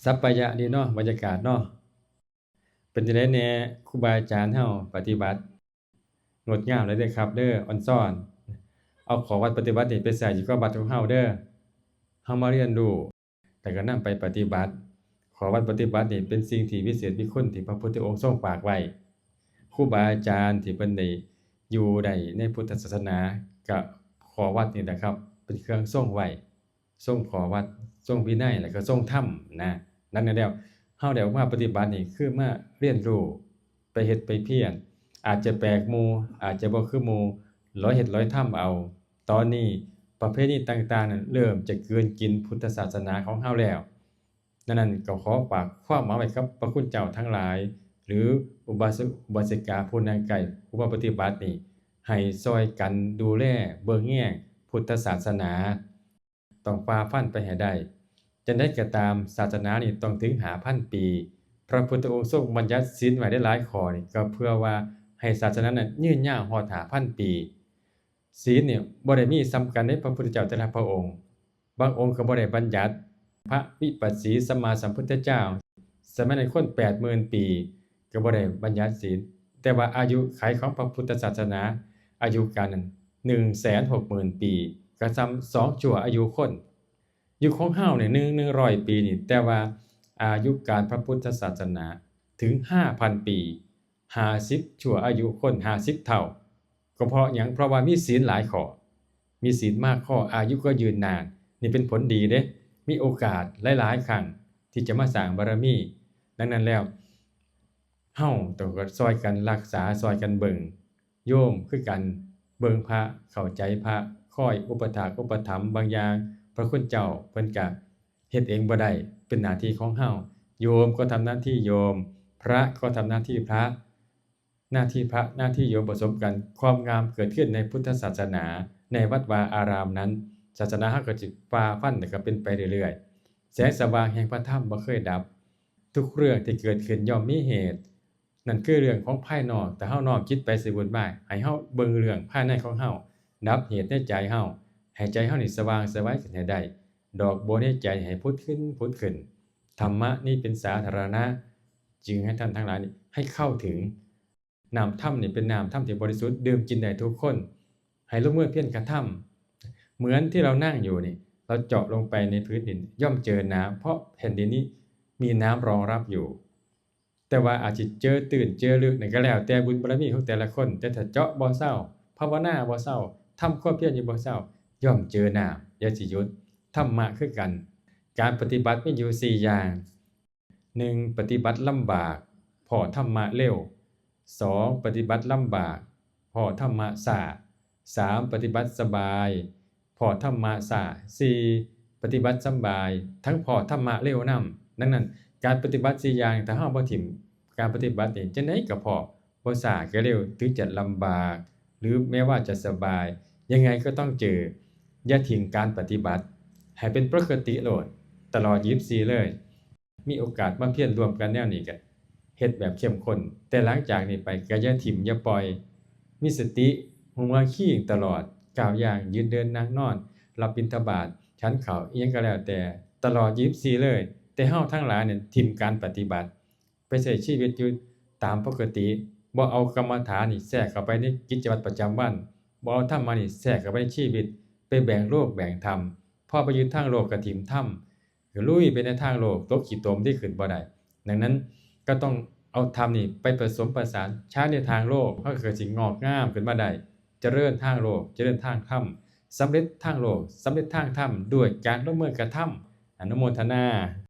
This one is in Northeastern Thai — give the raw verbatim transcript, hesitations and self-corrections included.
สัปปายะดีเนาะ บรรยากาศเนาะ เป็นจั่งใดแหน่ ครูบาอาจารย์เฮาปฏิบัติ งดงามเลยเด้อครับเด้อ ออนซอน เอาข้อวัดปฏิบัตินี่ไปใช้อยู่กับวัดของเฮาเด้อ เฮามาเรียนรู้ แล้วก็นำไปปฏิบัติ ข้อวัดปฏิบัตินี่เป็นสิ่งที่วิเศษวิคุณที่พระพุทธองค์ทรงฝากไว้ ครูบาอาจารย์ที่เพิ่นได้อยู่ได้ในพุทธศาสนา ก็ข้อวัดนี่แหละครับ เป็นเครื่องทรงไว้ ทรงข้อวัด ทรงวินัย แล้วก็ทรงธรรมนะ ดังนั้นแล้ว เฮาได้ออกมาปฏิบัตินี่คือมาเรียนรู้ ไปเฮ็ดไปเพียร อาจจะแปลกหมู่ อาจจะบ่คือหมู่ ลอยเฮ็ดลอยทำเอา ตอนนี้ประเพณีต่างๆนั้นเริ่มจะกลืนกินพุทธศาสนาของเฮาแล้ว ดังนั้นก็ขอฝากความหวังไว้กับพระคุณเจ้าทั้งหลาย หรืออุบาสกอุบาสิกาผู้นั่งใกล้ผู้มาปฏิบัตินี่ ให้ซอยกันดูแลเบิ่งแยงพุทธศาสนา ต้องฝ่าฟันไปให้ได้ จั่งใดก็ตาม ศาสนานี่ต้องถึงห้าพันปี พระพุทธองค์ทรงบัญญัติศีลไว้ได้หลายข้อนี่ ก็เพื่อว่าให้ศาสนานั้นยืนยาวฮอดห้าพันปี ศีลนี่บ่ได้มีซ้ำกันเด้ พระพุทธเจ้าแต่ละพระองค์ บางองค์ก็บ่ได้บัญญัติ พระวิปัสสีสัมมาสัมพุทธเจ้า สมัยนั้นคนแปดหมื่นปี ก็บ่ได้บัญญัติศีล แต่ว่าอายุขัยของพระพุทธศาสนา อายุการนั้นหนึ่งแสนหกหมื่นปี ก็ส่ำสองชั่วอายุคน ยุคของเฮาเนี่ย หนึ่ง หนึ่งร้อยปีนี่ แต่ว่าอายุการพระพุทธศาสนาถึงห้าพันปี ห้าสิบชั่วอายุคน ห้าสิบเท่า ก็เพราะหยัง เพราะว่ามีศีลหลายข้อ มีศีลมากข้อ อายุก็ยืนนาน นี่เป็นผลดีเด้ มีโอกาสหลายๆครั้งที่จะมาสร้างบารมี ดังนั้นแล้ว เฮาต้องซอยกันรักษา ซอยกันเบิ่ง โยมคือกัน เบิ่งพระ เข้าใจพระ คอยอุปถากอุปถัมภ์บางอย่าง พระคุณเจ้าเพิ่นก็เฮ็ดเองบ่ได้ เป็นหน้าที่ของเฮา โยมก็ทำหน้าที่โยม พระก็ทำหน้าที่พระ หน้าที่พระ หน้าที่โยมผสมกัน ความงามเกิดขึ้นในพุทธศาสนา ในวัดวาอารามนั้น ศาสนาเฮาก็สิฝ่าฟัน แล้วก็เป็นไปเรื่อยๆ แสงสว่างแห่งพระธรรมบ่เคยดับ ทุกเรื่องที่เกิดขึ้นย่อมมีเหตุ นั่นคือเรื่องของภายนอก แต่เฮาน้อมจิตไปสิวุ่นวาย ให้เฮาเบิ่งเรื่องภายในของเฮา ดับเหตุในใจเฮา ให้ใจเฮานี่สว่างไสวขึ้นให้ได้ ดอกบัวในใจให้ผุดขึ้น ผุดขึ้น ธรรมะนี้เป็นสาธารณะ จึงให้ท่านทั้งหลายนี่ให้เข้าถึง น้ำธรรมนี่เป็นน้ำธรรมที่บริสุทธิ์ ดื่มกินได้ทุกคน ให้ลงมือเพียรกระทำ เหมือนที่เรานั่งอยู่นี่ เราเจาะลงไปในพื้นดิน ย่อมเจอน้ำ เพราะแผ่นดินนี้มีน้ำรองรับอยู่ แต่ว่าอาจจะเจอตื้นเจอลึกนี่ก็แล้วแต่บุญบารมีของแต่ละคน แต่ถ้าเจาะบ่เซา ภาวนาบ่เซา ทำความเพียรอยู่บ่เซา ย่อมเจอน้ำ อย่าสิหยุด ธรรมะคือกัน การปฏิบัติมีอยู่สี่อย่าง หนึ่ง ปฏิบัติลำบาก พ้อธรรมะเร็ว สอง ปฏิบัติลำบาก พ้อธรรมะช้า สาม ปฏิบัติสบาย พ้อธรรมะช้า สี่ ปฏิบัติสบาย ทั้งพ้อธรรมะเร็วนำ ดังนั้น การปฏิบัติสี่อย่าง ถ้าเฮาบ่ถิ่มการปฏิบัตินี่ จั่งใดก็พ้อ บ่ช้าก็เร็ว ถึงจะลำบาก หรือแม้ว่าจะสบาย ยังไงก็ต้องเจอ อย่าทิ้งการปฏิบัติ ให้เป็นปกติโลด ตลอดยี่สิบสี่เลย มีโอกาสมาเพียรร่วมกันแนวนี้ก็เฮ็ดแบบเข้มข้น แต่หลังจากนี้ไปก็อย่าถิ่มอย่าปล่อย มีสติ ฮู้เมื่อคีตลอด ก้าวย่าง ยืนเดินนั่งนอน รับบิณฑบาต ฉันข้าว อิหยังก็แล้วแต่ ตลอดยี่สิบสี่เลย แต่เฮาทั้งหลายเนี่ยถิ่มการปฏิบัติ ไปใช้ชีวิตอยู่ตามปกติ บ่เอากรรมฐานนี่แทรกเข้าไปในกิจวัตรประจำวัน บ่เอาธรรมะนี่แทรกเข้าไปในชีวิต ไปแบ่งโลกแบ่งธรรม พอไปยึดทางโลกก็ถิ่มธรรม ก็ลุยไปในทางโลก ตกขี้ตมที่ขึ้นบ่ได้ ดังนั้นก็ต้องเอาธรรมนี่ไปผสมประสาน ใช้ในทางโลก เฮาก็สิงอกงามขึ้นมาได้ เจริญทางโลก เจริญทางธรรม สำเร็จทางโลก สำเร็จทางธรรม ด้วยการลงมือกระทำ อนุโมทนา